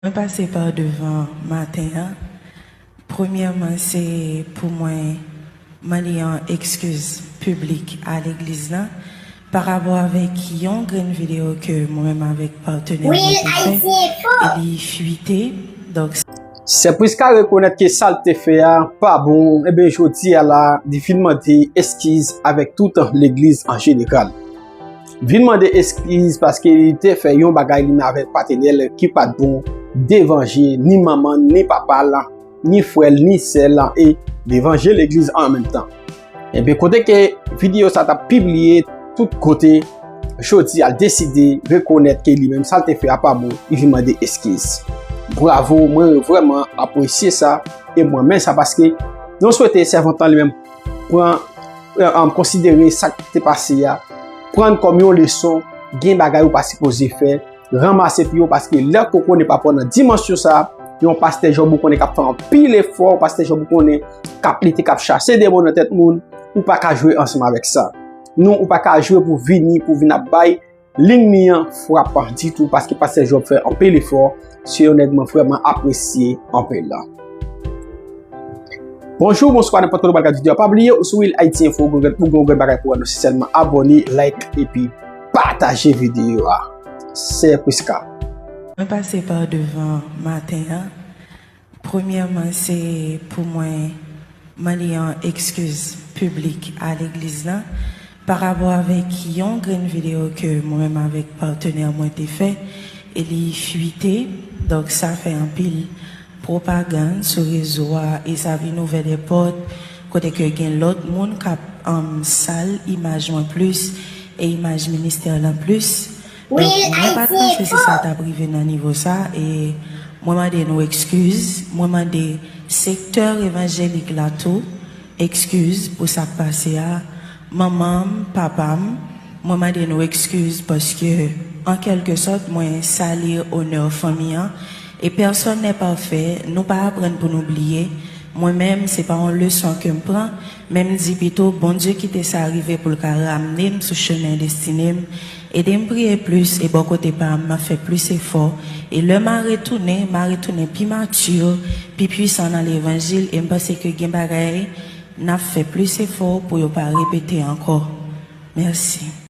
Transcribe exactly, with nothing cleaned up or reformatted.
Mwen pase pa devan maten an. Premyèman, se pou mwen mande yon ekskiz piblik a legliz la pa rapò avèk yon grenn videyo ke mwen menm avèk patnè mwen te fè, e li fwite. Donk, Sè Prisca rekonèt ke sa l te fè a pa bon, ebyen jodi a la, li vin mande eskiz avèk tout legliz an jeneral. Vin mande eskiz paske li te fè yon bagay li menm avèk patnè l ki pa t bon devan je ni manman l, ni papa l, ni frè l, ni sè l, e devan je legliz an menm tan. Ebyen, kote ke videyo sa t ap pibliye tout kote, jodi a l deside rekonèt ke li menm sa l te fè a pa bon, li vin mande eskiz. Bravo, mwen vrèman apresye sa, e mwen renmen sa paske nou swete sèvant lan li menm pran, e, e, konsidere sa k te pase a, pran kòm yon leson, gen bagay ou pa sipoze fè, ranmase pye w, paske lè koko ne pa pran nan dimansyon sa, yon pastè Jòb ou konnen k ap fè anpil efò, yon pastè Jòb ou konnen k ap lite, k ap chase demon nan tèt moun, ou pa ka jwe ansanm avèk sa. Non, ou pa ka jwe pou vini, pou vin ap bay linnmi an frap ditou, paske pastè Jòb fè anpil efò, se yon nèg mwen vrèman apresye anpil la. Bonjou, bonswa, nenpòt kote w pral gade videyo a, pa bliye ou sou Real Haiti Info, ou gen, ou gen yon grenn bagay pou wè nan sèlman abòne, like, epi pataje videyo a. Sè Prisca. Mwen pase pa devan maten an. Premyèman, se pou mwen mande yon ekskiz piblik a legliz la pa rapò avèk yon grenn videyo ke mwen menm avèk patnè mwen te fè, e li fwite. Donk, sa fè anpil pwopagann sou rezo a, e sa vin ouvè dè pòt kote ke gen lòt moun k ap, um, sal imaj mwen plis e imaj ministè lan plis. Donk, mwen pa t panse se sa t ap rive nan nivo sa, e mwen mande nou ekskiz, mwen mande sektè evanjelik la tou ekskiz pou sa k pase a. Manman m, papa m, mwen mande nou ekskiz paske, an kèlke sòt, mwen sali onè fanmi an. E pèsòn nè pafè, nou pa aprann pou nou bliye. Mwen menm, se pa yon leson ke m pran, men m di pito, Bondye kite sa rive pou l ka ramne m sou chemen destine m. Ede m priye plis, e bò kote pa m, m ap fè plis efò. E lè m a retounen, m a retounen pi mati, pi pwisan nan levanjil, e m panse ke gen bagay n ap fè plis efò pou yo pa repete ankò. Mèsi.